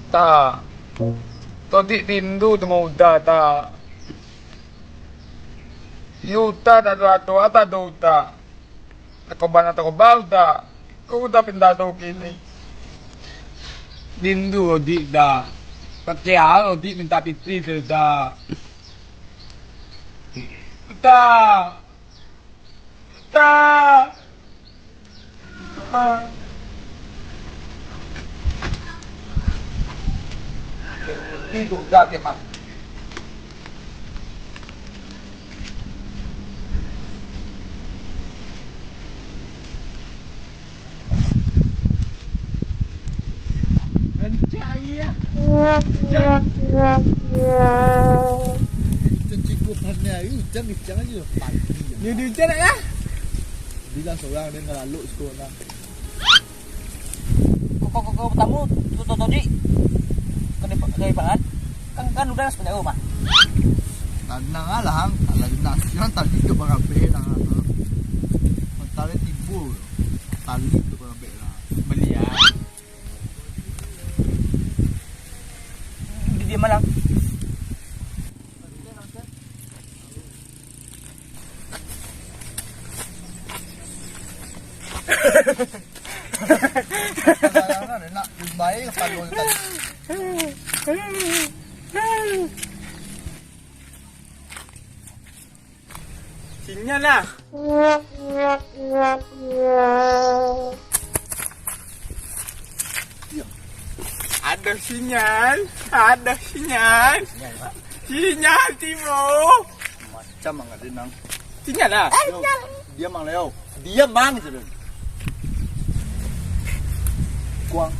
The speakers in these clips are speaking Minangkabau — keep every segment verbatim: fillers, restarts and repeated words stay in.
Ta, todik rindu dengok Uda, ta. Iyo, Uda, tak ado-ado, tak ado Uda. Tako bana tako bau, ta. Ko Uda pindah tu kini. Rindu Odik, ta. Pakai aro Odik minta pitih tu, ta. Uda. Ta. Tidur dah dia, Mak. Rancak aia, ah. Ujan. Ujan cukup panai, ujan kencang aja. Pagi. Dia, dia ujan nak lah. Bilang seorang dia ngalalok siko lah. Kok, kok, kok, kok, tamu, tu, tu, tu, di. Kena, kena ibarat. Kan, kan udah sebenarnya rumah. Tanang lah, Ang. Kalau di nasi kan tadi tu barabek lah. Mentari timbul. Tali tu barabek lah. Beli ya. Di dia malam. Nak main kepala tadi. Sinyal lah. Ada sinyal, ada sinyal. Sinyal, Pak. Sinyal tibo. Macam mang ada nang. Sinyal lah. Yo, diam mang, Leo. Diam mang, je. Kuang.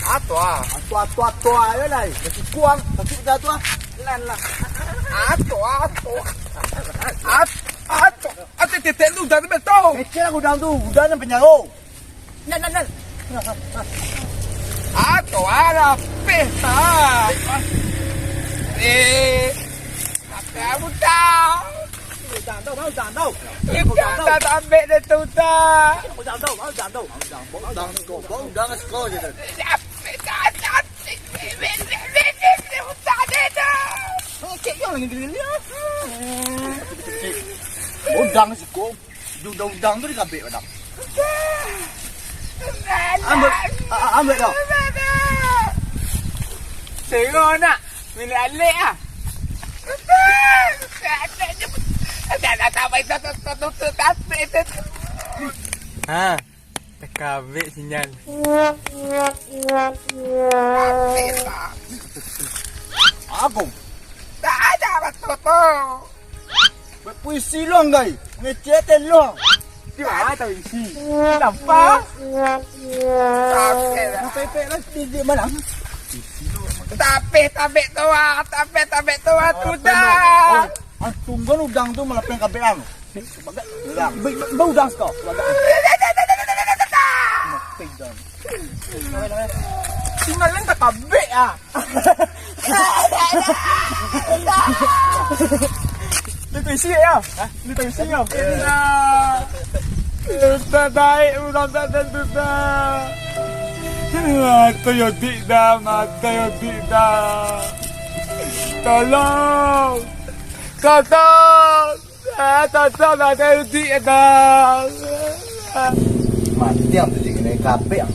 Ato ah. Ato, ato, ato ayo lah. Masih kuang, masih dah tu ah. Lan lah. Ato, ato. Ato, ato. Ato, tetek tu dah betul. Kecil lah gudang tu, gudang yang penjara. Nan, nan, nan. Ato, ada pesta. Eh, apa kamu tahu? Udang tu, mau udang tu. Eh, udang tu. Udang tak ambil dia tu, tak. Udang tu, mau udang tu. Mau udang, mau udang siko, mau udang siko je tu. Sampai dah, sampai. Cek yang lagi dia. Udang siko. Udang-udang tu dikabek padang. Ambil, a-, a-, ambil dah. Seru nak. Minum alek ah. Ha, takabek sinyal. Apo? Tak ada batua tu. Buat puisi lo, anggai. Ngecek lo. Di mana tahu isi? Nampak? Tapeh lah. Tapeh, tapeh tu ah. Tapeh, tapeh tu ah. Sudah. Antung kan udang tu malapeh kabek ang. Bagak udang. Ba-, ba-, udang siko. Bagak. Mati udang. Tinggal nan takabek ah. Ni tu isi ya? Hah? Ni tu isi ya? Dah. Dah naik, udah tak ada tu dah. Mati yo dik dah, mati yo dik dah. Tolong. Tolong. Ah, tolong, mati yo dik dah. Mati ang tu, dik, kena kabek ang.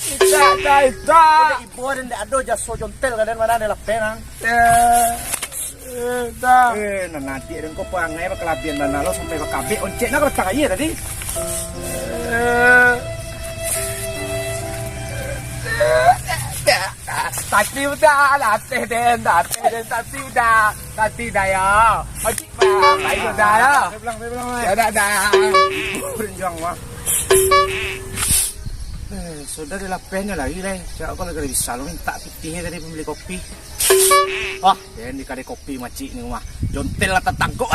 Indak, indak, indak. Ibo den indak ado jaso jontel ka den, ma den lapeh nang. Eh, eh, indak. Eh, nan adiak den ko parangai bakalabiahan bana lo, sampai bakabek oncek nang ka batang aia tadi. Eh. Tapi udah, latih den, latih den, tapi udah, tapi dah ya. Ojek, Bang, baik udah ya. Saya pulang, saya pulang, Bang. Ya, dah, dah. Berjuang, Bang. Eh, sudah dilapehnya lagi, leh. Cak, aku lagi bisa lo minta pitih tadi pembeli kopi. Wah, den di kadai kopi macik ni mah. Jontel lah tatangkok.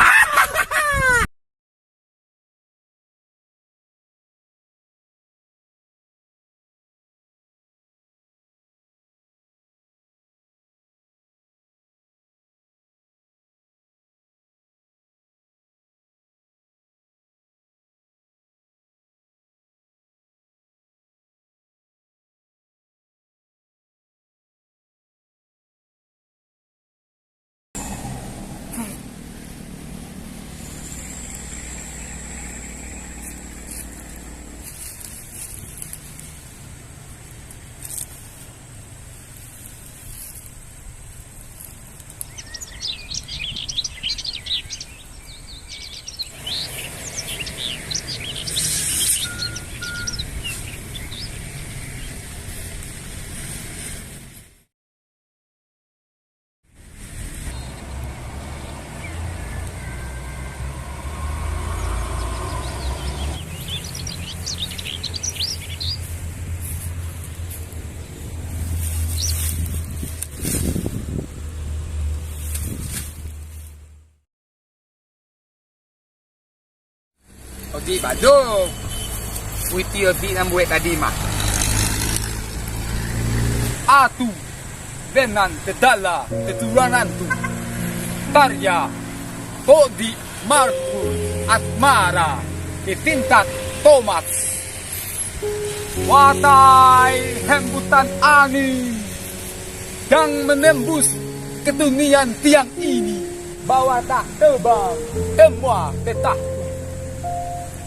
Odi bado. Witi odi nan buek tadi mah. Atu, benan kedala keturunan tu. Karya Odi Markus Asmara di tingkat Thomas. Watai hembusan angin yang menembus ketundian tiang ini, bawatah tebang, temua tetah,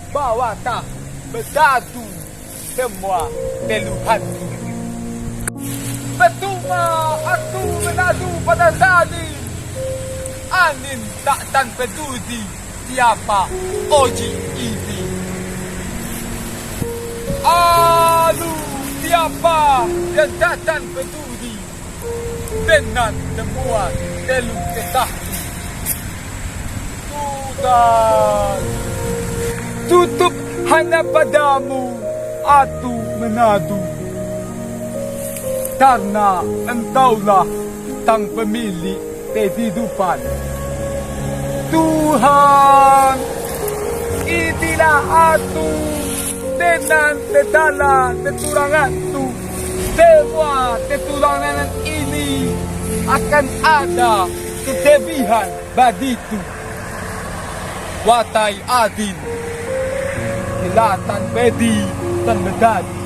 bawatah bedadu, temua teluhan. Betuma aku menadu pada zalim, angin tak dan peduli. Siapa oji ini? Alu, siapa yang datang peduli dengan temuan telu ketah? Tugas tutup hanya padamu, Atu Menadu. Karena Engkaulah Sang Pemilik kehidupan. Tuhan, inilah aku, dengan segala kekuranganku. Semua kekurangan ini akan ada kelebihan bagiku. Wahai Adin, kilatan bedi dan medali.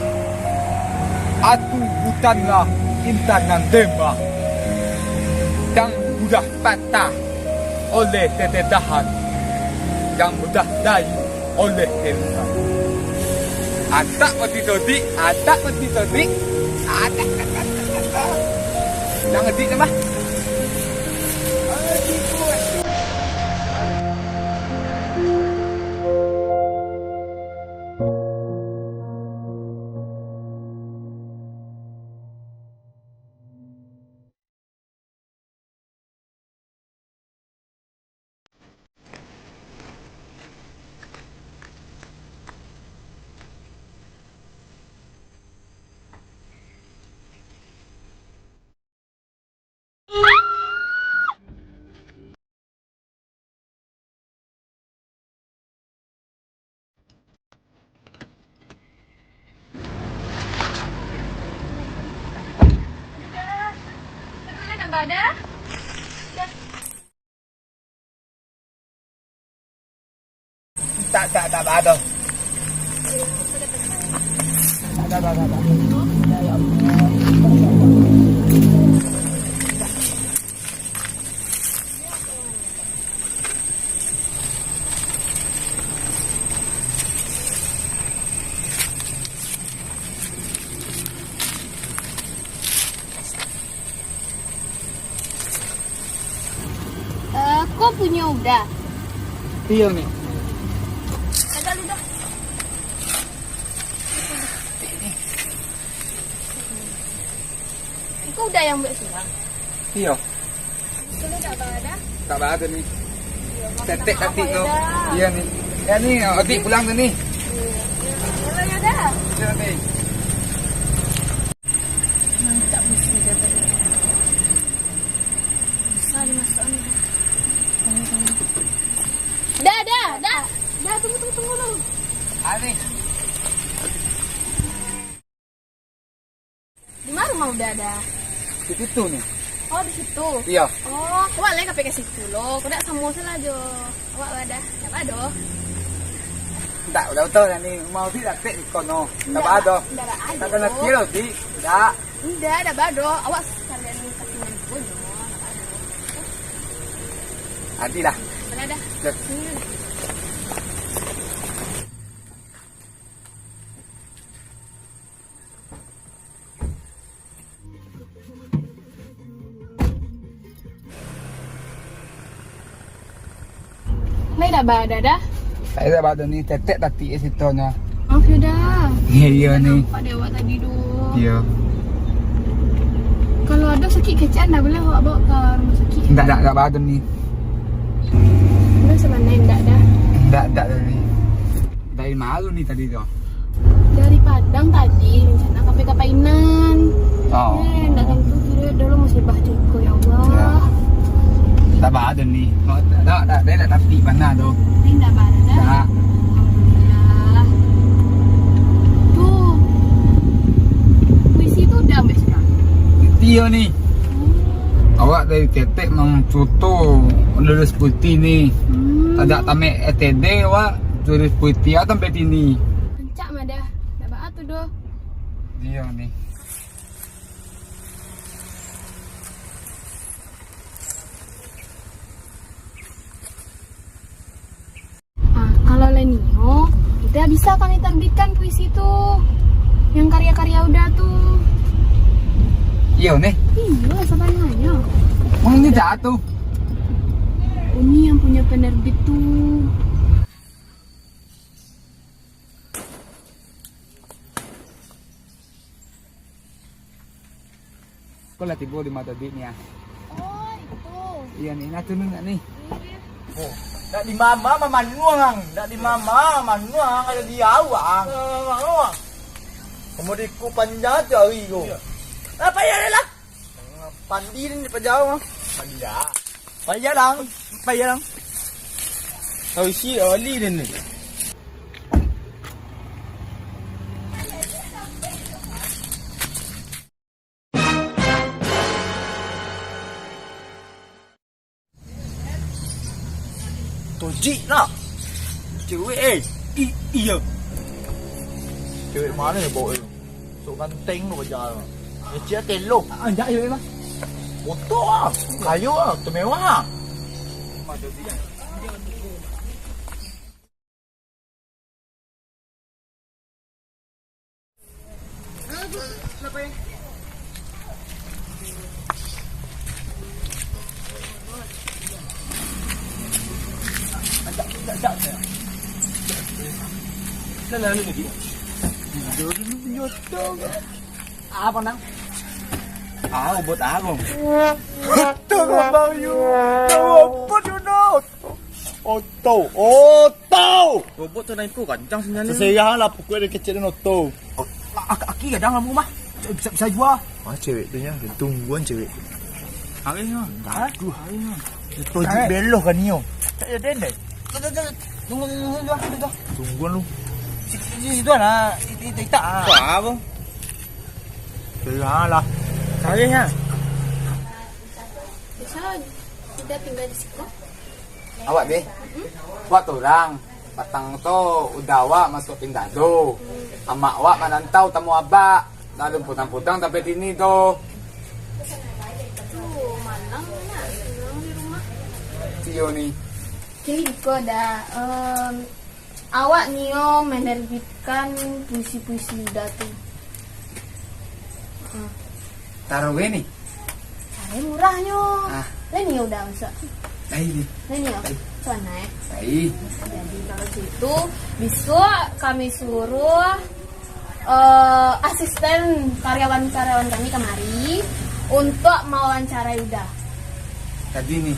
Aku bukanlah insan nan lemah, yang mudah patah oleh ketedahan, yang mudah layu oleh kerusakan. Atak mati todik, atak mati todik, atak, atak, atak, atak. Jangan dik, mah. Tak, tak, tak, tak, tak. Tak, tak, tak, tak, tak. Eh, ko punyo Uda? Iyo, Ni. Tagak lu dah. Iko Uda yang buek surang? Iyo. Iko lu dak ba Uda? Dak ba Uda, Ni. Iyo, makan. Tetek apa tapi ya, tu. Uda? Iyo, Ni. Ya, Ni, Adik pulang tu, Ni. Iyo. Iyo, iyo, Uda. Iyo, Ni. Mantap misi dia tadi. Bisa dimasukkan. Dah, dah, dah. Dah, tunggu, tunggu, tunggu dulu. Ani. Di mana rumah Uda, Da? Di situ, Ni. Oh, di situ? Iyo. Oh, awak lai ka pai ka situ lo. Ko dak samo salah jo awak, Uda. Dak ba doh. Ndak, Uda, betul, Ni. Rumah Uda dak tek di kono. Ndak ba doh. Ndak ba doh. Dak kena kiro, Di. Ndak. Ndak, dak ba doh. Awak sakalian ka tingga di kono, dak ba doh. Adi lah. Mana dah? Dah. Hmm. Lai dak ba Uda, Da? Lai dak ba Uda, Ni, tetek tadi sitonyo. Maaf yo, Da. Iyo, iyo, Ni. Nampak dek awak tadi tu. Iyo. Kalau ado sakik kecek, ndak buliah awak bawa ka rumah sakik? Ndak, ndak, ndak ba Uda, Ni. Uda sabananyo ndak, Da. Ndak, ndak, Ni. Dari ma lu, Ni, tadi tu? Dari Padang tadi, rencana ka pai ka Painan. Oh. Eh, ndak tantu kiro dulu musibah tu iko, ya Allah. Ya. Dak ba Uda, Ni. Dak, dak, dak, dak tapi bana tu. Ni dak ba Uda, Da? Dak. Alhamdulillah. Tu, puisi tu Uda ambiak surang? Iyo, Ni. Awak dari ketek mang cuto lurus putih, Ni. Hmm. Tajak tamek S T D awak lurus putih, ah, sampai sini. Rancak mah, Da. Dak ba tu doh. Iyo, Ni. Ah, kalau lah nio, kita bisa kami terbitkan puisi tu, yang karya-karya Uda tu. Iyo, Ni. Iyo, sabananyo. Mang Ni dak tu? Uni yang punya penerbit tu. Ko lah tibo di mata Dik ni, ah. Oh, itu. Iyo, Ni. Nah, turun nak, Ni. Iya. Oh, dak di mama mamanuang, dak di mama mamanuang, ado di awak, ang. Mamanuang. Kamu di ku panjat hari ko. Iya. Ah, payah lah. Pandi ni pajau. Payah. Payah lang. Payah lang. Kau isi oli dan ni. Tojik lah. Cewek, eh. I-, iya. Cewek mana yang bawa tu? Sok ganteng tu baja tu. Kecil telo. Anjak cewek mah. Motor ah. Kayu ah. Tu mewah ah. Apa nang? Ah, robot ah, Bang. Betul, Bang Yu. Robot, you know. Oto, oto. Robot tu naik tu kancang sinyalnyo. Seserah lah, pokok dia kecek dan oto. Oh, a-, aki, aki kadang lama rumah. Bisa, bisa jua. Ah, cewek tu nya, tungguan cewek tu. Arih nya. Gaduh. Arih nya. Tojik beloh kan nio. Tak ada dendai. Tunggu, tunggu, tunggu, tunggu, tunggu. Tungguan lu. Situ, situ, situ lah. Itu, itu, itu, ah. Apa? Seserah lah. Arih nya. Bisa tidak tinggal di siko? Awak deh. Awak tu urang. Patang tu udah awak masuak pindah tu. Amak awak marantau tamu abak. Lalu putang-putang sampai sini tu. Tu malang nak, malang di rumah. Sio ni. Kini biko dah, em, awak nio menerbitkan puisi-puisi Uda tu. Hmm. Taruh ni. Caro murahnyo. Ah. Lah nio Uda masuak. Lai ni. Lah nio. Lai. Tuan, eh. Lai. Jadi kalau gitu, besok kami suruh, eh, asisten karyawan-karyawan kami kamari untuk mewawancarai Uda. Tadi ni.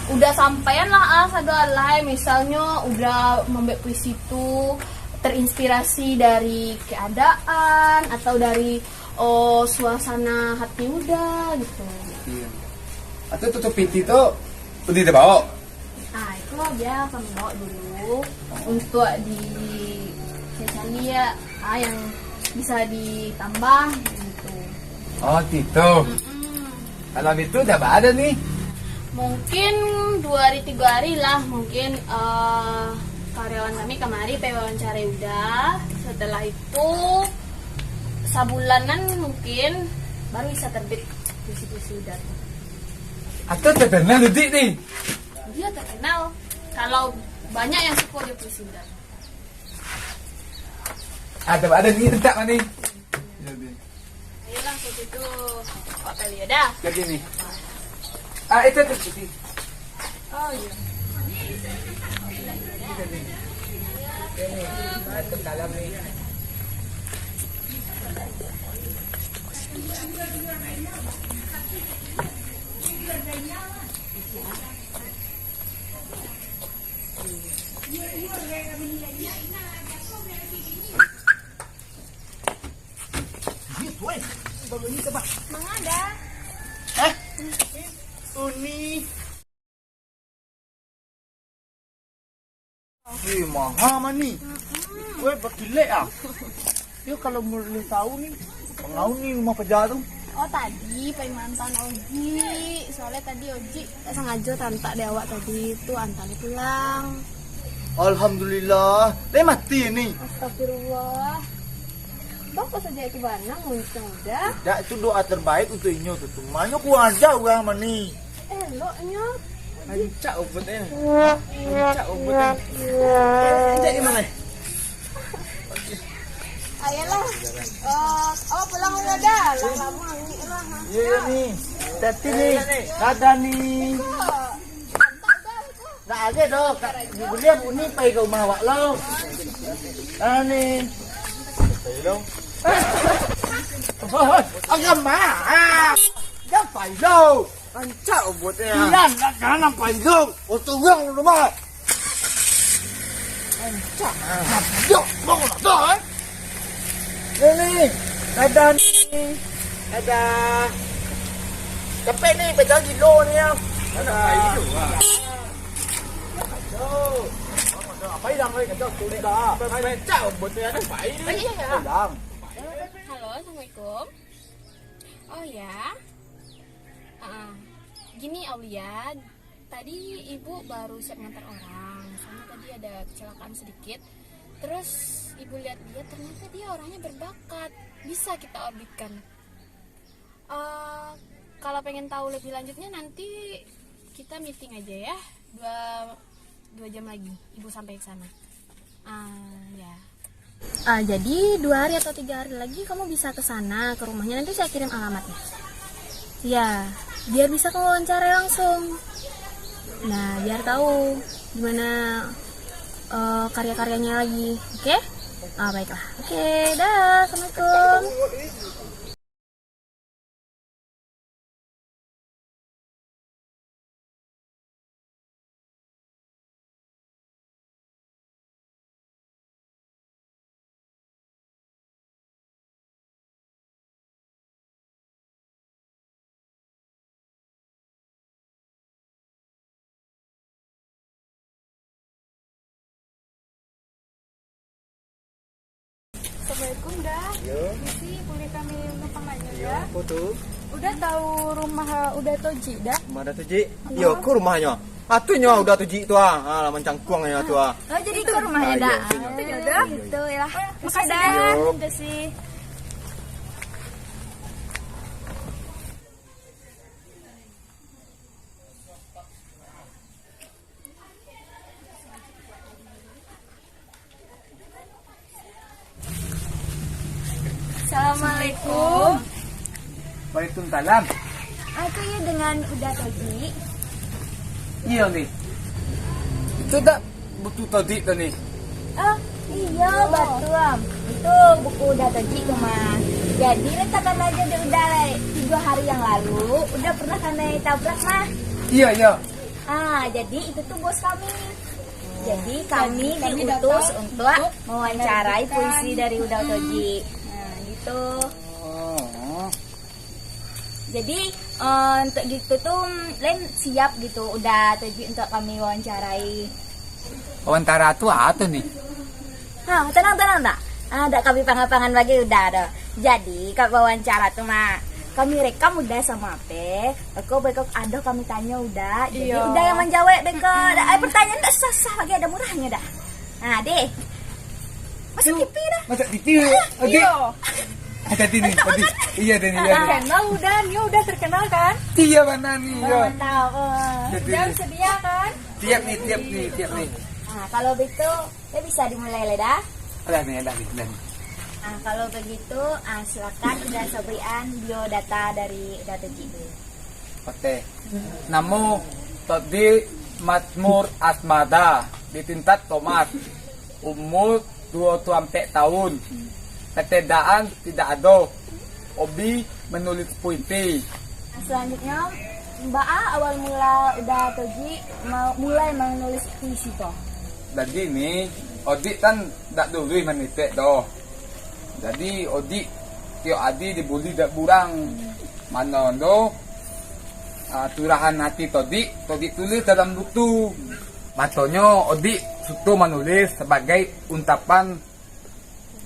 Uda sampaian lah, ah, sado alai, misalnyo Uda mambuek puisi tu terinspirasi dari keadaan atau dari, oh, suasana hati Uda gitu. Iya. Atau tutup piti tu, udah dibawa? Ah, itu bia kami bawa dulu untuk di cari-cari ya, ah, yang bisa ditambah gitu. Oh, gitu. Mm-mm. Kalau gitu, udah ada ni. Mungkin dua hari, tiga hari lah, mungkin, eh, karyawan kami kamari pai wawancarai Uda. Setelah itu, sabulanan mungkin baru bisa terbit puisi-puisi Uda tu. Atau terkenal, Dik, ni? Dia terkenal. Kalau banyak yang suka dia puisi Uda. Ada, ada ni letak mana ni? Ayolah, kalau gitu, awak kali ya dah. Jadi ni. Ah, itu tu, Siti. Oh, iya. Ini, masuk dalam ni. Mangada? Eh? Uni. Wih, maha mani. Weh, bakilek ah. Yo, kalau boleh tahu ni, pangau ni rumah paja tu. Oh, tadi pai mantan Oji. Soalnya tadi Oji tak sengaja tantak di awak tadi tu, antar dia pulang. Alhamdulillah. Lai mati ni. Astagfirullah. Bako saja itu bana muncung dah. Dak, itu doa terbaik untuk inyo tu. Cumanyo kurang aja urang mani. Eloknyo. Rancak ubut eh. Rancak ubut eh. Rancak di mana? Ayolah. Eh, awak pulang dulu dah. Lah lama ni lah. Iya, iya ni. Tati ni. Dadah ni. Nak aja doh. Kak, buliah bunyi pai ka rumah awak lo. Ah ni. Pai lo. Agama. Dah pai lo. Rancak ubut eh. Bilang nak kana pai lo. Oto urang rumah. Rancak. Yo, bangun dah eh. Ni ni. Dadah ni. Ada. Capek ni, pegang kilo ni, ya. Ada. Kacau. Apa hilang lagi? Kacau, tulis dah. Apa, apa? Kacau, betul ya, apa ini? Oh, iya, ya. Hilang. Halo, assalamualaikum. Oh ya. Ah, gini, Aulia. Tadi ibu baru siap ngantar orang, soalnya tadi ada kecelakaan sedikit. Terus ibu lihat-lihat, ternyata dia orangnya berbakat, bisa kita auditkan. Eh, kalau pengen tahu lebih lanjutnya, nanti kita meeting aja ya, dua, dua jam lagi ibu sampai ke sana. Ah, ya. Ah, jadi dua hari atau tiga hari lagi kamu bisa ke sana, ke rumahnya. Nanti saya kirim alamatnya. Ya, biar bisa kamu wawancara langsung. Nah, biar tahu gimana eh, karya-karyanya lagi. Oke? Ah, baiklah. Oke, dah. Assalamualaikum. Assalamualaikum, Da. Yo. Misi, boleh kami numpang nanya, yo, Da? Apa tu? Uda tahu rumah Uda Toji, Da? Rumah Uda Toji? Yo. Yo, ko rumahnyo. Ah, tu nyo Uda Toji tu ah. Ah, lah mancangkuang nyo tu ah. Oh, jadi ko rumahnyo, Da? Yo, tu nyo. Tu nyo, Da. Yo, yo. Itu lah. Makasih, Da. Yo. Makasih. Assalamualaikum. Waalaikumsalam. Aku yo dengan Uda Toji. Iyo, Ni. Itu dak buku Toji tu, Ni? Oh, iyo, batua. Itu buku Uda Toji tu mah. Jadi, letakkan aja di Uda, lai. Tiga hari yang lalu, Uda pernah kanai tabrak mah. Iyo, iyo. Ah, jadi itu tu bos kami. Jadi kami diutus untuk mewawancarai puisi dari Uda Toji. Nah, gitu. Oh. Jadi eh, untuk gitu tu, Len siap gitu Uda Toji untuk kami wawancarai. Wawancara tu apa tu, Ni? Ha, tanang, tanang, dak? Ah, dak kami pangan-pangan bagai Uda tu. Jadi, kak wawancara tu mah, kami rekam Uda samo Ape, beko, beko ado kami tanyo Uda. Jadi, iyo. Uda yang manjawab beko. Dak, eh, pertanyaan dak susah-susah bagai, ado murahnyo dak? Ha, deh. Masuk T V dah. Masuk T V. Adik. Iyo. Ah, tadi ni, tadi. Iyo, tadi, iyo, tadi. Terkenal Uda, ni Uda terkenal kan? Iyo, bana ni, iyo. Mantap. Oh. Jadi. Jam sedia kan? Tiap ni, tiap ni, tiap ni. Ah, kalau begitu, Lai bisa dimulai lai, Da? Alah ni, alah ni, alah ni. Ah, kalau begitu, ah, silakan Uda sabuikan biodata dari Uda Toji dulu. Oke. Namo Toji Makmur Asmada, ditintak Tomat. Umur duo puluah ampek tahun. Katedaan tidak ado. Hobi manulis puisi. Selanjutnya, baa awal mula Uda Toji ma-, mulai manulis puisi ko? Jadi ni, Odik kan dak dulu manitek doh. Jadi Odik tiok ari dibuli dek urang. Mano ndo, ah, curahan ati Todik, Todik tulis dalam buku. Makonyo Odik suko manulis sabagai ungkapan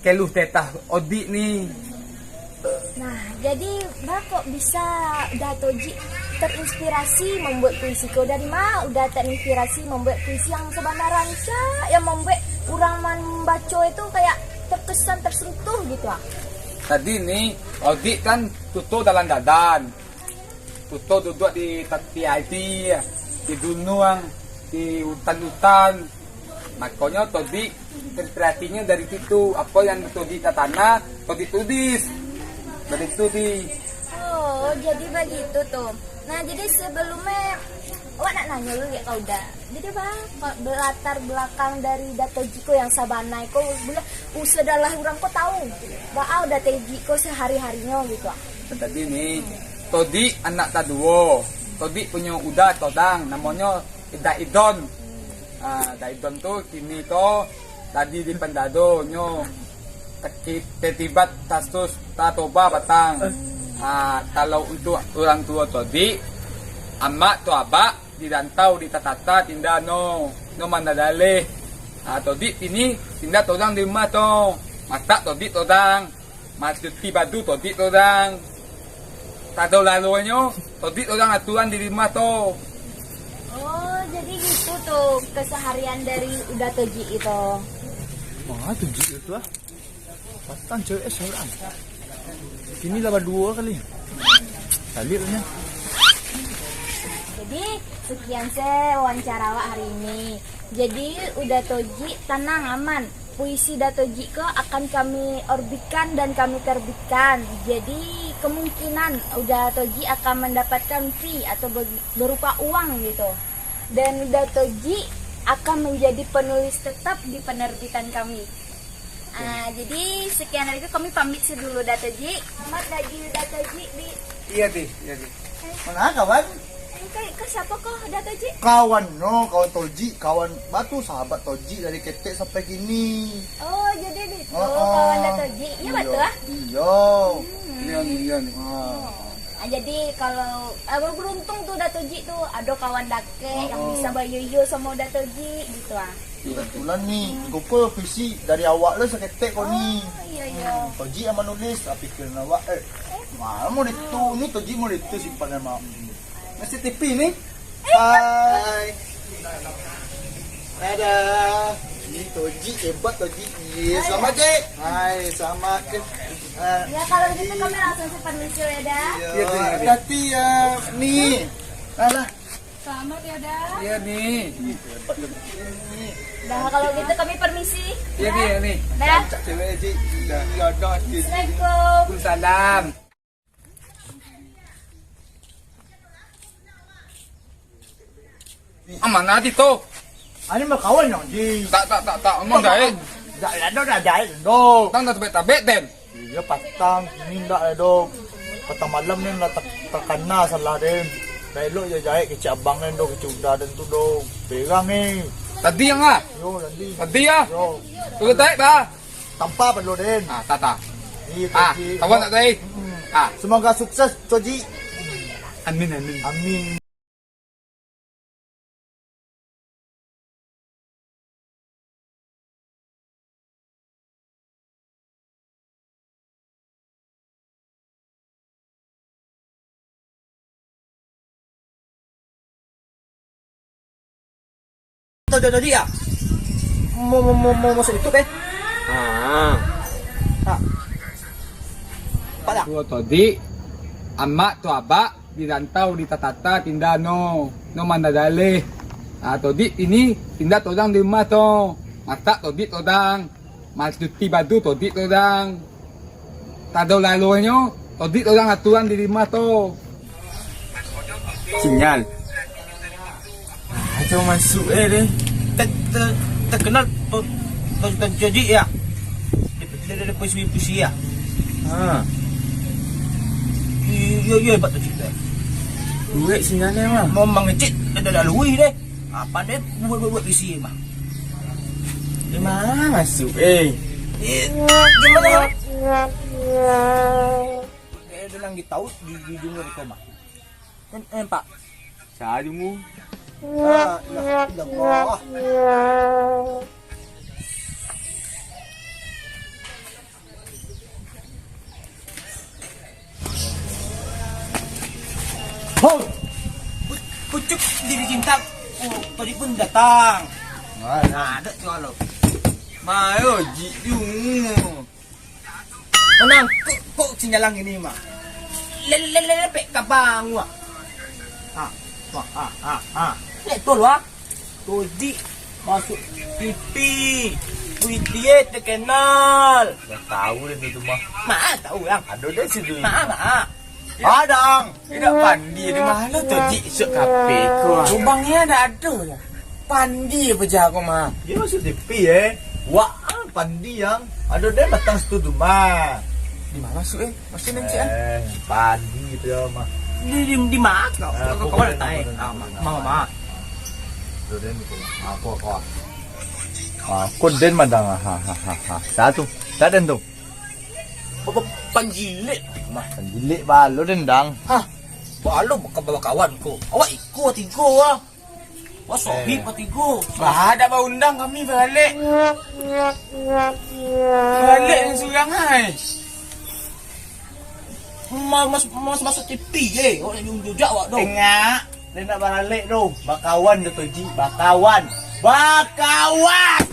keluh kesah Odik ni. Nah, jadi baa kok bisa Uda Toji terinspirasi membuat puisi ko? Dari ma Uda terinspirasi membuat puisi yang sebenarnya, yang membuat urang mambaco itu kayak terkesan, tersentuh gitu ah? Tadi ni, Odik kan tuto dalam dadan. Tuto duduak di tapi aia, di gunuang, di utan-utan. Makonyo Todik terinspirasinyo dari situ. Apo yang Todik tatanam, Todik tulis. Dari situ di. Oh, jadi begitu tu. Nah, jadi sebelumnya, awak nak nanyo dulu ya, kau Uda. Jadi, baa, kok latar belakang dari Uda Toji ko yang sabanai ko, buliah usah dalah urang ko tahu. Baa Uda Toji ko sehari-harinyo gitu ah. Jadi ni, Todik anak kaduo. Todik punyo Uda Todang, namonyo Ida Idon. Ah, Ida Idon tu kini ko tadi di Pandado nyo teki-, terlibat kasus narkoba batang. Ah, kalau untuak urang tuo Todik, amak tu abak di rantau di tatata tinda no, no mandadaleh. Ah, Todik kini tinda todang di rumah tu. Masak Todik todang, macuci baju Todik todang. Tado lalonyo, Todik todang aturan di rumah tu. Oh, jadi gitu tu keseharian dari Uda Todik itu. Wah, Todik itu ah. Patang cewek eh, seorang. Kini lah berdua kali. Balik punya. Jadi, sekian se wawancara awak hari ini. Jadi, Uda Todik, tanang, aman. Puisi Uda Todik ko akan kami orbitkan dan kami terbitkan. Jadi, kemungkinan Uda Todik akan mendapatkan fee atau ber-, berupa uang gitu. Dan Uda Todik akan menjadi penulis tetap di penerbitan kami. Ah, jadi sekian dari itu, kami pamit se dulu, Uda Todik. Selamat bagi Uda Todik di Iya, Ti. Iya, Ti. Mana kawan? Eh, kau, kau siapa kau, Uda Todik? Kawan no, kawan Todik, kawan batu sahabat Todik dari ketek sampai kini. Oh, jadi di tu Oh, kawan Uda oh. Todik. Iya, Iya. Batu ah? Iya. Hmm. Iya, Ni, iya, Ni. Ah. Oh. Ah, jadi kalau, ah, beruntung tu Uda Todik tu, ada kawan dakek yang Oh. bisa bayo-yo sama Uda Todik gitu ah. Kebetulan ni, iko ko puisi dari awak lo saketek ko ni. Oh, iya, iya. Toji yang manulis, ah, pikiran awak, eh, ma mau itu, ni Toji mau itu simpanan, Mak. Masih T V ni? Hai. Dadah. Ni Toji, hebat Toji. Iya, selamat, Cek. Hai, selamat. Ah. Ya, kalau gitu kami langsung permisi ya, Da. Iya, iya, iya. Hati-hati ya, ni. Alah. Selamat ya, Da. Iya, Ni. Dah, kalau gitu kami permisi. Iya, Ni, iya, Ni. Dah. Cak cewek, Ji. Iya, dah, Ji. Assalamualaikum. Waalaikumsalam. Ah, mana Adi tu? Ani bakawan nyo, Ji. Tak, tak, tak, tak. Ngomong dah, eh. Dak, dak, dak, dak, dak. Tang dah tabek-tabek, Den. Iyo, patang, kini ndak lai doh. Patang malam ni lah tak-, takana salah den. Ndak elok jo jahek kecek abang den doh, kecek uda den tu doh. Perang ni. Tadi yang ah? Yo, tadi. Tadi ah? Yo. Turun taik bah. Tampa pado den. Ah, tata. Iyo, ah, tadi. Kawan tak tadi? Hmm. Ah. Semoga sukses, Coji. Amin, amin. Amin. Tadi, tadi ya? Mau, mau, mau, mau masuk YouTube, eh? Ah. Ah. Apa dah? Tuo tadi, amak tu abak di rantau di tatata tinda no, no mandadaleh. Ah, Todik ini tinda todang di rumah tu. Masak Todik todang. Mancuci baju Todik todang. Tado lalonyo, Todik todang aturan di rumah tu. Sinyal. Ah, tu masuk eh deh. Te-, te-, terkenal to-, to-, to-, Todik ya. Dia, dia, dia puisi-puisi ya. Ha. Iyo, iyo, hebat Todik tu. Duit sinyalnya mah. Mau mangecek, dah, dah, dah luih deh. Apa deh buat-buat puisi mah? Di mana masuk, eh? Eh, gimana? Eh, dia lagi tahu di, di dunia itu mah. Kan, eh, Pak. Saya mu. La ilaha illallah. Hoi! Pu-, pucuk diri cinta, oh, tadi pun datang. Nah, ada tu alo. Mayo, Ji Jung. Menang, kok, kok sinyalang ini, mah? Lele, lele, pek kabang, wah. Ha, wah, ha, ha, ha. Lek tol, wah. Todik masuk T V, Kuitie terkenal. Dah tahu deh tu mah. Mak tahu yang. Ada deh situ. Mak, mak. Padang. Tidak pandi di mana tu Ji isuk kafe ko. Lubangnya ada ada ya. Pandi apa jago mah. Dia masuk T V eh. Wah, pandi yang ada deh batang situ tu mah. Di mana masuk eh? Masih nanti ah. Eh, padi gitu ya, mah. Di, di, di mana? Kau, eh, kau, kau ada tahu? Ah, ma-, ma-, ma-. Aku, aku. Aku den madang, ha, ha, ha, ha. Satu. Saden tu. Apa panjilek mah? Panjilek balo dendang. Hah? Balo baka-, bakawan ko. Awak iko tigo ah. Wah, sohib Eh. Patigo. Bah, dak baundang kami baralek. Baralek ni surang ai. Mas, mas, mas, masuk T V je. Awak nak jujak awak tu. Ingat, dia nak baralek tu. Bakawan jo Toji, bakawan. Bakawan.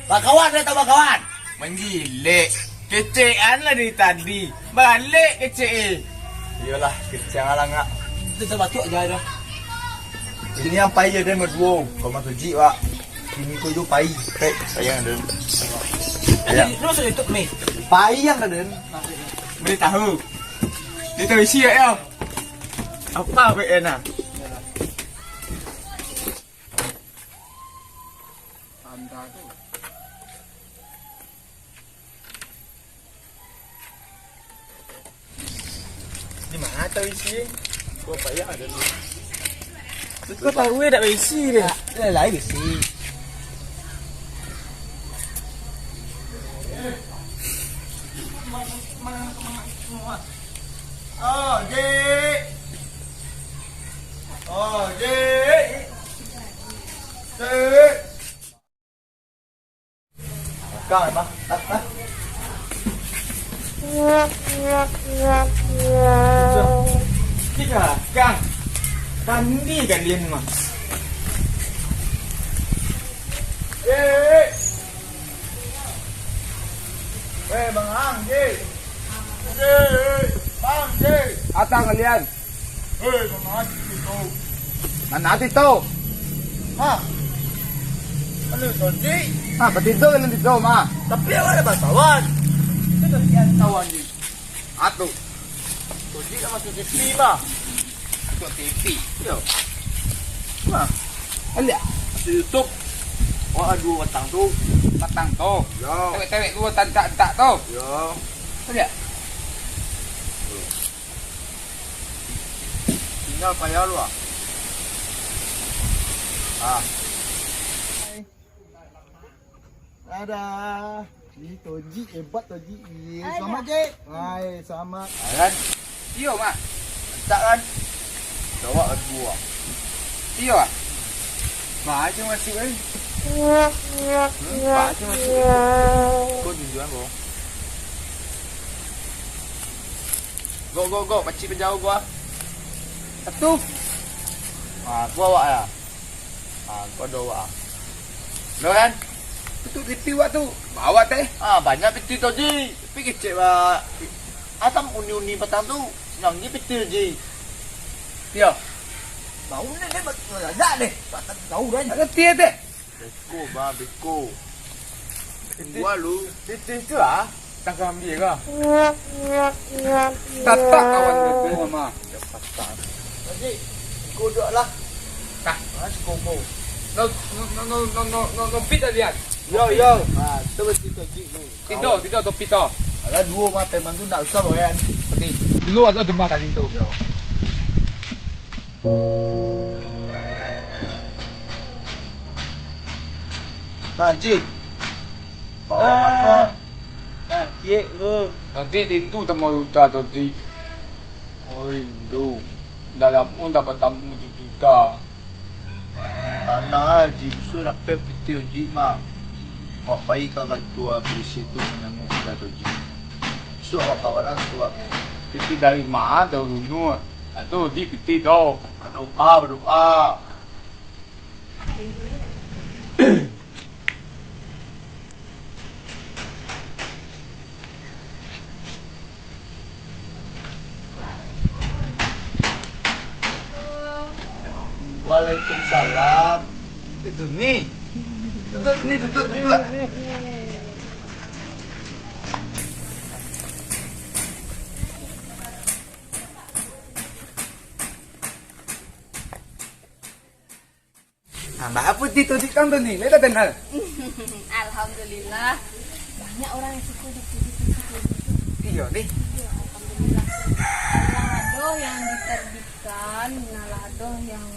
Bakawan, dia tahu bakawan. Manjilek. Kecekan lah dari tadi. Balik kecek eh. Iyolah, kecek lah ngak. Itu dah batuk aja dah. Ini yang pai je dia berdua. Kau masuk jik, Wak. Ini kau tu pai. Pai, pai yang ada. Pai yang. Lu masuk YouTube ni. Pai yang ada. Boleh tahu. Dia tahu isi ya, ya. Apa apa enak? Anda tu. Di mana tahu isi? Kau payah ada ni. Kau tahu eh dak berisi dia. Lah, lah berisi. Oh, Jik. Oh, Jik. Jik. Kang, apa? Ah, ah. Tiga, Kang. Tandi kalian mah. Eh, eh. Eh, Bang Ang, Ji. Ji, Bang, Ji. Atang kalian. Hei, mana Tito? Mana Tito? Hah? Anu, Toji? Ah, Tito, kalian Tito, mah. Tapi awak ada batawan. Itu dari kawan ni. Atu. Toji kan masuk T V, mah. Masuk T V. Yo. Mah. Lihat. Masuk YouTube. Wah, dua batang tu. Batang tu. Yo. Tewek-tewek dua tantak-tantak tu. Yo. Lihat. Tinggal payah lu ah. Ah. Ada. Ni Toji, hebat Toji. Iya, selamat, Cik. Hai, selamat. Kan? Iyo, Mak. Mantap kan? Jawab kedua. Iyo, ah. Mak aja masuk kan? Hmm, Mak aja masuk kan? Kau tunjuan, bro. Go, go, go, pacik pajauah gua. Satu. Ah, gua awak ya. Ah, gua ada awak. Lo kan? Tutup T V awak tu. Bawa teh. Ah, banyak piti tu, Ji. Tapi kecek ba. Asam uni-uni patang tu. Senang ni piti, Ji. Yo. Bau ni dia bak-, meledak deh. Tak, tak tahu kan. Tak ngerti ya, teh. Beko, ba, beko. Titih. Gua lu. Titih tu ah. Tangkah ambil kah? Tatak kawan beko mah. Tadi, kodok lah. Tah. Ah, si koko. No, no, no, no, no, no, no, no, pit dah lihat. Yo, yo. Ah, tu mesti tu, Ji, ni. Tidur, tidur, topi tu. Alah, dua mata memang tu nak usah, Boyan. Seperti dulu ada demam tadi tu. Yo. Haji. Bawa apa? Sakit tu. Nanti tintu temu uta tadi. Oh, rindu. Dah lama tak bertemu di kita. Tanang Haji, sudah dapek piti Haji mah. Awak pai ka kantua polisi tu manangok uta Haji. Sudah awak kawan sudah. Piti dari ma tu dulu? Ado di piti tu. Badoa, badoa. Waalaikumsalam. Itu ni. Itu ni, itu ni. Ah, bah, apo ti tu di kang tu ni? Lai dah kenal? Alhamdulillah. Banyak orang yang suka di puji-puji kayak gitu. Iyo, ni. Iyo, alhamdulillah. Alah ado yang diterbitkan, alah ado yang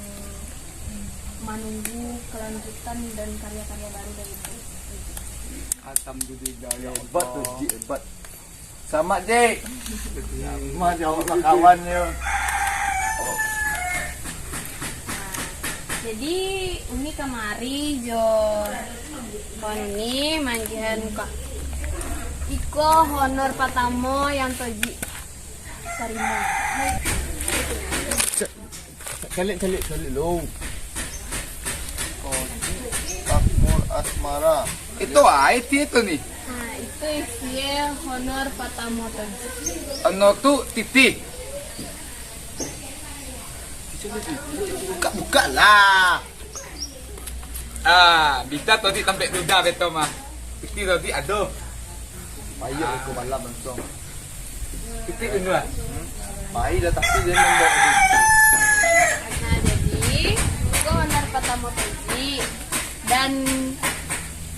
menunggu kelanjutan dan karya-karya baru dari itu. Alhamdulillah, ya Allah. Hebat tu, Ji, hebat. Selamat, Jek. Mah jawab lah kawan yo. Jadi, Uni kamari jo kawan Uni manjahan ka-, iko honor patamo yang Toji tarimo. Caliak, caliak, caliak lo. Toji Makmur Asmara. Itu ah, itu, itu ni. Nah, itu isi honor patamo Toji. Honor tu titih. Buka-buka lah. Ah, bisa Toji tampek duda beto mah. Iti Toji aduh. Payah aku malam langsung. Iti dulu lah. Pai dah tapi dia nembak tadi. Nah, jadi, itu honor patamo Toji. Dan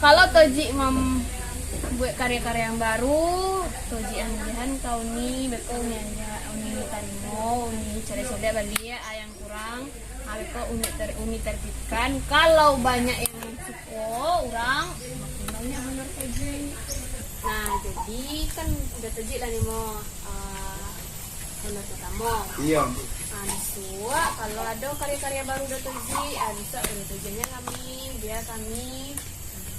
kalau Toji mambuek karya-karya yang baru, Toji anjahan ka Uni, beko Uni anja-, Uni tarimo, Uni caliak-caliak baliak, ah, yang kurang, ah, beko Uni ter-, Uni terbitkan. Kalau banyak yang suko, urang, makin banyak honor Toji. Nah, jadi kan udah Toji lah nimo, ah, honor pertamo. Iya. Ah, bisuak, kalau ado karya-karya baru dari Toji, ah, bisuak dari Toji nya kami, bia kami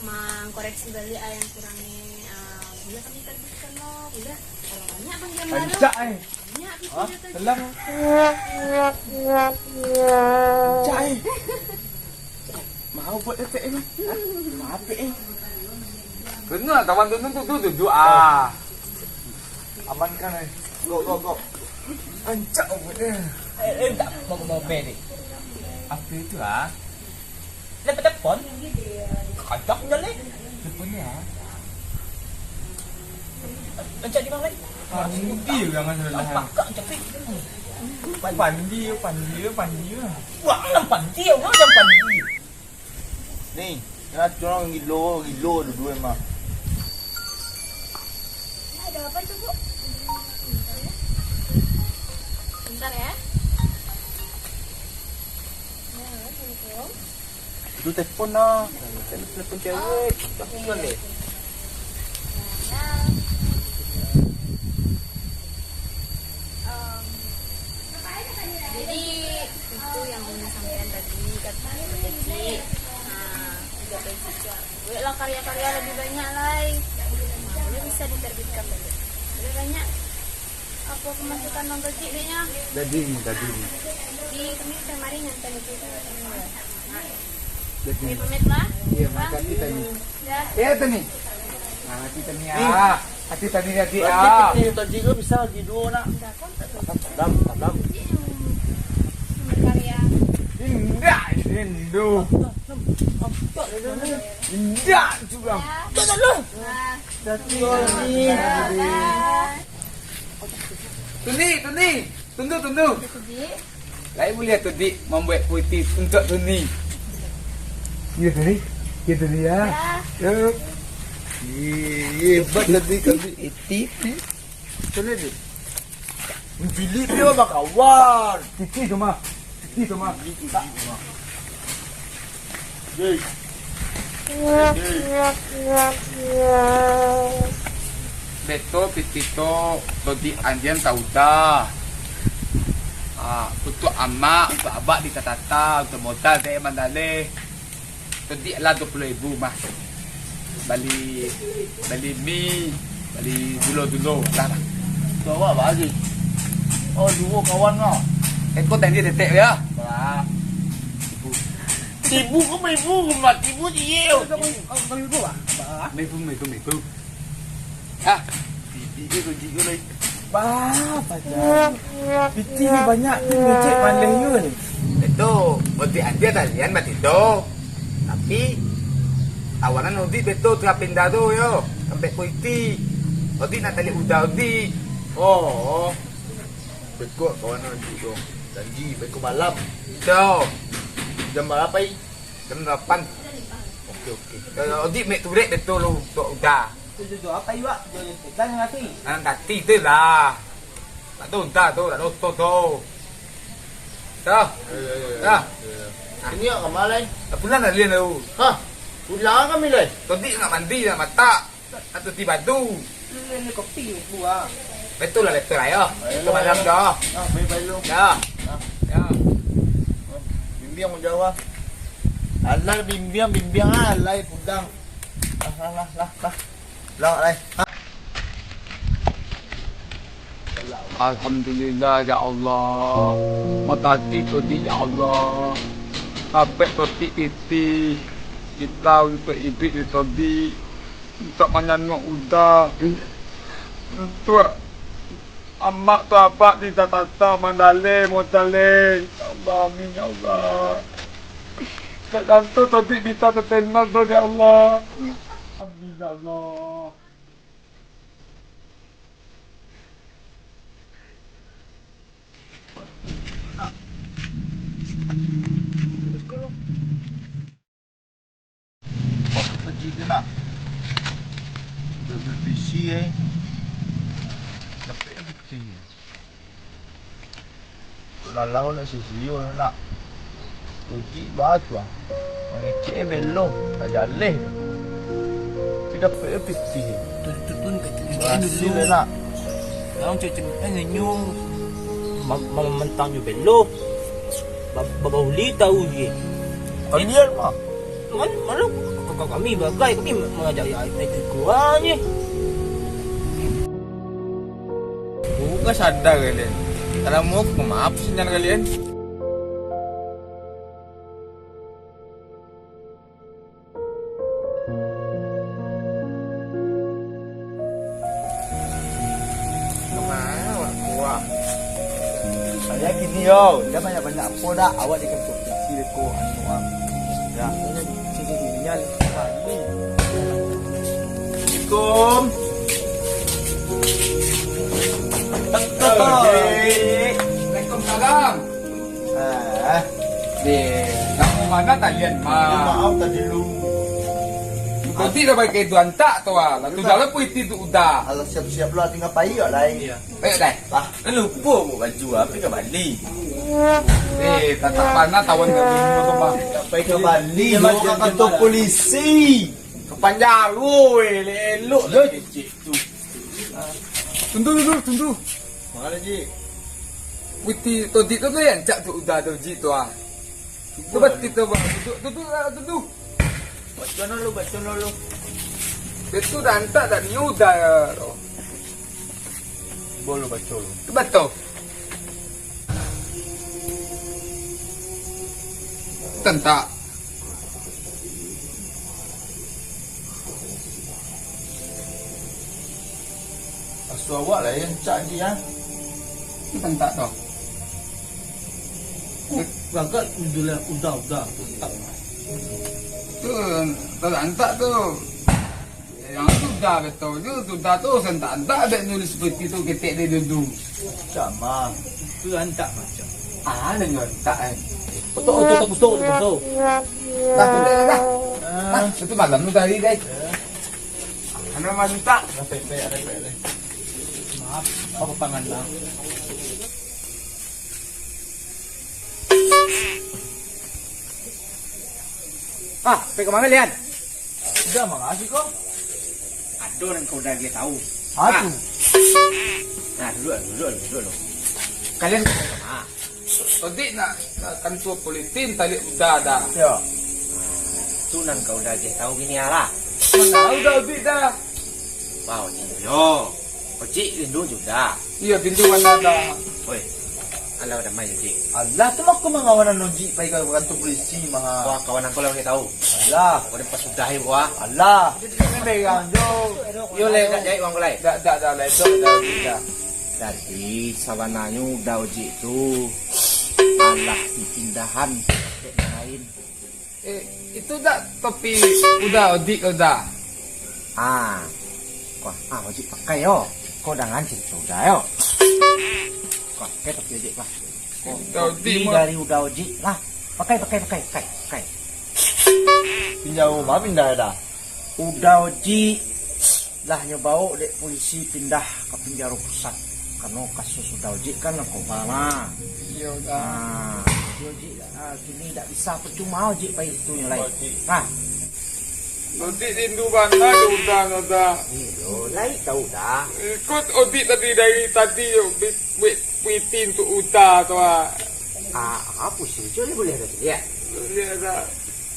mangkoreksi baliak, ah, yang kurangnya. Ah, bia kami terbitkan lo, bia. Kalau banyak panggilan baru, rancak, eh. Banyak. Hah? Telang. Rancak, eh. Mau buat efek ni. Hah? Maaf, eh. Kena kawan tu, tu, tu, tu, tu, ah. Amankan, eh. Go, go, go. Rancak buat dia. Eh, eh, tak mau, mau beri. Apa itu, ah? Telepon, telepon. Kacak punya, leh. Telepon ni, ah. Rancak di mana, leh? Pandi orang kan salah. Pakak, tapi. Pandi, pandi, pandi. Wah, lah pandi, orang yang pandi. Ni, kena curang gilo, gilo dua-dua emang. Ada apa tu, Bu? Bentar ya. Ya, assalamualaikum. Tu telepon lah. Telepon cewek. Tak pernah deh. Jadi, itu yang Umi sampaikan tadi, kata Kak Peci. Nah, juga Peci, buatlah karya-karya lebih banyak lai. Nah, boleh bisa diterbitkan balik. Boleh banyak apa pemasukan Bang Toji, Dek, nya? Tadi ni, tadi ni. Jadi, kami kemarin nyantai itu. Jadi. Oke, pamit lah. Iya, makasih tadi. Ya. Eh, tadi. Ah, hati tadi, ah. Hati tadi, hati, ah. Berarti kita tadi tu bisa lagi dua nak. Dam, dam. Berkarya. Indah, rindu. Indah juga. Ya. Nah. Tuni, Tuni, tundu, tundu. Lai buliah Toji mambuek puisi untuak Tuni. Iya, Tuni. Iya, Tuni, ya. Ya. Ya. Iya, hebat tadi kami. Iti. Tuni, Tuni. Bilik dia bakawan. Titi tu mah. Titi tu mah. Beto pitih tu, Toji anjian tauda. Ah, untuak amak, untuak abak di Katata, untuak modal dek mandaleh. Toji lah dua puluh ribu mah. Bali, bali mi, bali dulo-dulo lah. Tu awak bagi. Oh, duo kawan kau. Eko tadi detek ya. Bah. Tibu ko beribu, rumah tibu dia. Beribu, beribu, bah. Beribu, beribu, beribu. Ah, bibik dia tunjuk dia lai. Bah, paja. Pitih ni banyak tu, ngecek pandai yun. Betul, Odik aja talian batido. Tapi, awalan Odik betul tengah pindah tu yo. Sampai kuiti. Odik nak tali udah Odik. Oh. Bekok kawan Odik tu. Janji, bekok malam. Betul. Jam berapa, I? Jam delapan. Oke, oke. Kalau Odik mek turek betul tu, tok udah. Tu, tu, tu, apa iwak? Tu, tu, tu, jangan ngasih. Jangan kati tu lah. Tak tahu entah tu, tak tahu tu, tu. Dah. Ya, ya, ya, ya. Dah. Ya, ya. Ini awak kama lai? Dah pulang dah lian tu. Hah? Pulang kami lai? Tadi nak mandi, nak matak. Nak tuti badu. Ini kopi buah. Betul lah, betul lah, yo. Ayo, itu malam dah. Nah, baik-baik lu. Dah. Nah. Ya. Bimbiang jauh ah. Alah, bimbiang, bimbiang ah, alai kudang. Lah, lah, lah, lah, lah. Lah, alai. Ha? Alhamdulillah, ya Allah. Matahari tadi, ya Allah. Sampai totik titi. Kita untuk ibik di tadi. Untuk manyanuak uda. Untuk amak tu abak di tatata mandale, modale. Ya Allah, amin, ya Allah. Tak tantu tadi bisa tertenang tu, ya Allah. Amin, ya Allah. Oh, pergi ke nak? Dah berbisi, eh. Sampai berbisi. Lalau nak sisiu nak. Uji batu ah. Mangecek belum, tak jaleh. Tapi dapat pitih. Tun, tun, tun, kaki berhasil dulu. Nak. Lawan cek-cek, eh, nyenyum. Mam-, mam-, mentang nyo belum. Ba-, ba-, bauli tahu je. Kalian mah. Man-, mana kau, kau kami bagai, kami ma-, mangajak ai, ai tu kurang je. Bukan sadar kalian. Kalau mau aku maaf sinyal kalian. Kemana awak kuah? Saya gini yo, dia banyak-banyak apa dah, awak dikasih kecil ko anu ah. Ya. Sini gini ya, Assalamualaikum. Waalaikumsalam. Eh, nak mana talian, Ma? Maaf tadi lu. Kau tidak pakai itu antak tu ah. Lah tu dalam pun itu tu udah. Alah, siap-siap lah, tinggal pai yo lai. Iya. Ayo dai. Lah, kan lupa bawa baju apa ke Bali. Eh, tak, tak pernah tawan kat rumah tu, Ma. Tak pai ka Bali, yo, ka kantor polisi. Ka Panjaro, eh, elok-elok lah kecek tu. Tundu, tundu, tundu. Mana, Ji? Witi, todik tu, tu yang cak tu udah tu, Ji, tu ah. Tu berarti tu, Bang. Duduk, duduk lah, duduk. Baco dulu, baco dulu. Dia tu dah antak dah, ni udah ya. Bolo baco dulu. Tu betul. Tentak. Asu awak lah yang cak di ah. Tentak tu. Gagak udah lah, udah, udah. Tentak. Tu, kalau antak tu. Yang tu dah betul tu, tu dah tu, sen tak ada dek nulis seperti tu, ketek dia dulu. Sama. Tu antak macam. Ah, ada yang antak, eh. Otok, otok, otok, otok, otok. Dah, tu dah, dah. Ah. Dah, itu malam tu tadi, guys. Ada mantak. Ada pepek, ada pepek. Maaf, apa pangan, Bang? Ah, pai ka mano, Lian? Udah, makasih kau. Ado nan kau udah agiah tahu. Apa tu? Nah, duduk, duduk, duduk, duduk. Kalian ah. Tadi nak, nak kantua polisi, tadi udah dah. Ya. Tu nan kau udah agiah tahu gini lah. Mana udah, udah dah. Wow, yo. Ojek rindu juga. Iya, pintu mana ada? Oi, alah, udah main, Ji. Alah, tu mah aku mangawan Noji pai ka kantor polisi, mah. Wah, kawan aku lah, udah tahu. Alah. Aku udah pas sudah, ya, wah. Alah. Ini berang, jo. Yo, lai, dak jahit uang ku, lai. Dak, dak, dak, lai, dak, dak, dak. Jadi, sabananyo udah Ojek tu alah dipindahan dek lain. Eh, itu dak topi udah Odik udah. Ah. Wah, ah, Odik pakai yo. Kau jangan cerita udah yo. Wah, pakai topi Odik lah. Kau udah Odik topi mah. Dari udah Odik lah. Pakai, pakai, pakai, pakai, pakai. Pindah rumah, pindah dah. Udah Odik. Lah nyo baok dek polisi pindah ka penjaro pusat, karano kasus Uda Ojek kan lah kobal lah. Iyo, Uda. Nah, jadi Ojek, ah, kini dak bisa, percuma Ojek pai situ nyo lai. Ojek. Nah. Odik rindu bana jo Uda, Uda. Iyo, lai tahu dah. Ikut Odik tadi dari tadi, yo, bi-, bi-, waiting untuak Uda tu, ah. Ah, apa sih? Cuba boleh dah, ya? Boleh dah.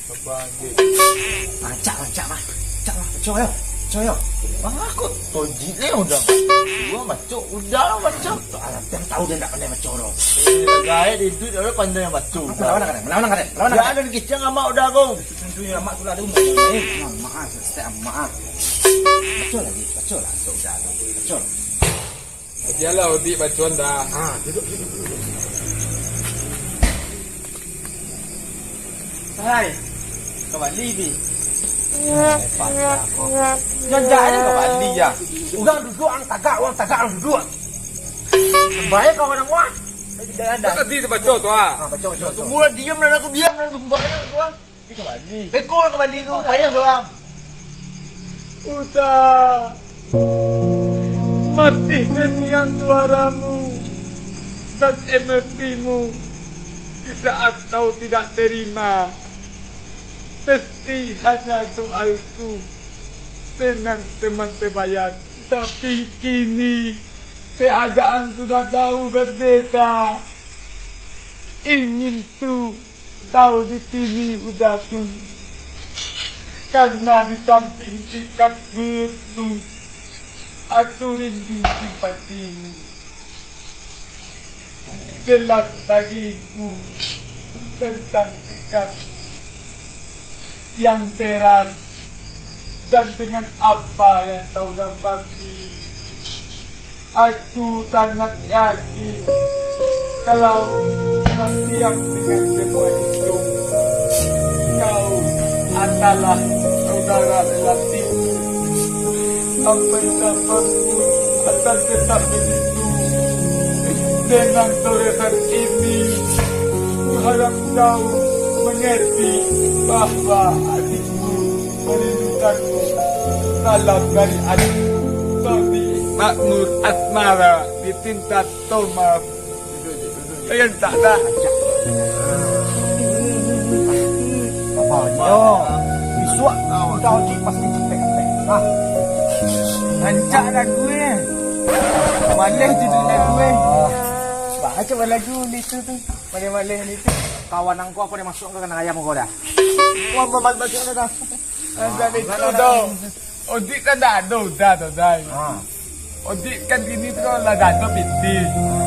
Apa, Dik? Ah, cak lah, cak lah. Cak lah, cak yo. Cak yo. Bang, aku Tojik ni udah. Gua baco, udah lah baco. Alah, yang tahu dia tak pandai baco tu. Eh, gaek di duit, orang pandai baco. Melawan kan? Melawan kan? Melawan kan? Dia ada di kicang amak udah aku. Tentu ya, amak tu lah ada umur. Eh, amak, setiap amak. Baco lagi, baco lah. Udah, udah. Baco. Bialah Odik bacoan dah. Ah, duduk, duduk, duduk. Hai, ka Bali, Bi. Jangan jadi ka Bali, ya. Urang duduak, ang tagak, urang tagak, ang duduak. Baik kawan ang, wah. Tadi baco tu, ah. Ah, baco, baco, baco. Tunggu lah, diam lah, aku diam lah, tunggu lah, aku, ah. Beko ka Bali tu, payah sorang. Uda, mati teniang suaramu dan emosimu di saat kau tidak terima. Pasti hanya soal itu, tenang teman sebayang. Tapi kini keadaan sudah jauh berbeda. Ingin tu tahu di sini Uda tu. Karena di samping sikap burukmu, aku rindu simpatimu. Jelas bagiku tentang sikap yang teras dan dengan apa yang kau dapati. Aku sangat yakin, kalau kau siap dengan semua itu, kau adalah saudara relatiku. Sampai kapanpun, akan tetap begitu. Dengan toleran ini, kuharap kau mengerti bahwa adikku merindukanmu. Salam dari adikku, Taufik. Makmur asmara dicinta Thomas. Yang tak ada. Apa yo? Bisuak Uda Ojik pasti capek-capek. Ah. Rancak lagu eh. Maleh judul lagu eh. Baco lagu ni tu tu. Maleh-maleh ni tu. Kawan angku aku dah masuk ke kandang ayam kau dah. Wah, mamal masuk dah. Dah itu dah. Odik kan dah ada Uda tu dah. Ha. Odik kan kini tu lah dah ada piti.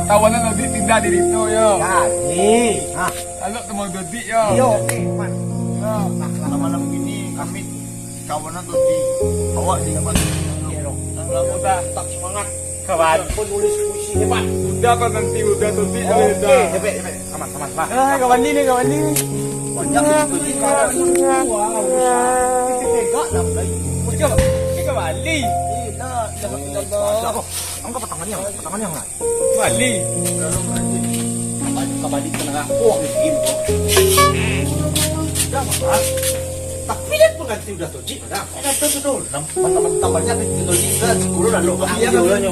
Kawanan Odik pindah di situ yo. Jadi. Ha. Lalu temu Odik yo. Yo, oke, man. Ha. Nah, malam-malam kini kami kawanan Odik. Awak di kamar. Iya dong. Lalu dah tak semangat. Kawan. Penulis puisi hebat. Uda kan nanti Uda tu, Dik. Oke, cepek, cepek. Aman, aman, aman. Ah, kawan ni, kawan ni. Banyak cerita ni, kawan. Wah, usah. Kita tegak lah, mulai. Uda, kita balik. Eh, dah, dah, dah, dah. Angkat tangan ni, angkat tangan ni, angkat. Balik. Kembali ke tengah. Oh, miskin. Dah, Mas. Tapi dia pengganti Uda tu, Cik. Dah. Ada tu tu. Mentah-mentah banyak di situ, Cik. Dah, sepuluh dah, lo. Iya, dah. Iya, iya, iya.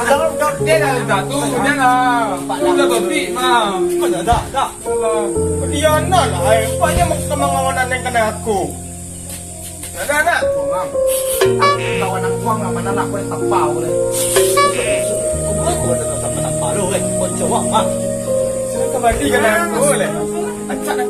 Dah, dah, dah, dah, dah, tu, dah lah. Uda Tojik, mah. Mana dah, dah. Alah. Dia nak lah, eh. Rupanya mau sama kawan aneh kena aku. Dah, dah, dah. Kawan aku, kawan aku, mana lah, aku yang tapau, deh. Aku, aku ada tapau, tapau, lo, eh. Kau jawab, ah. Sudah kembali kena aku, leh. Acak dah.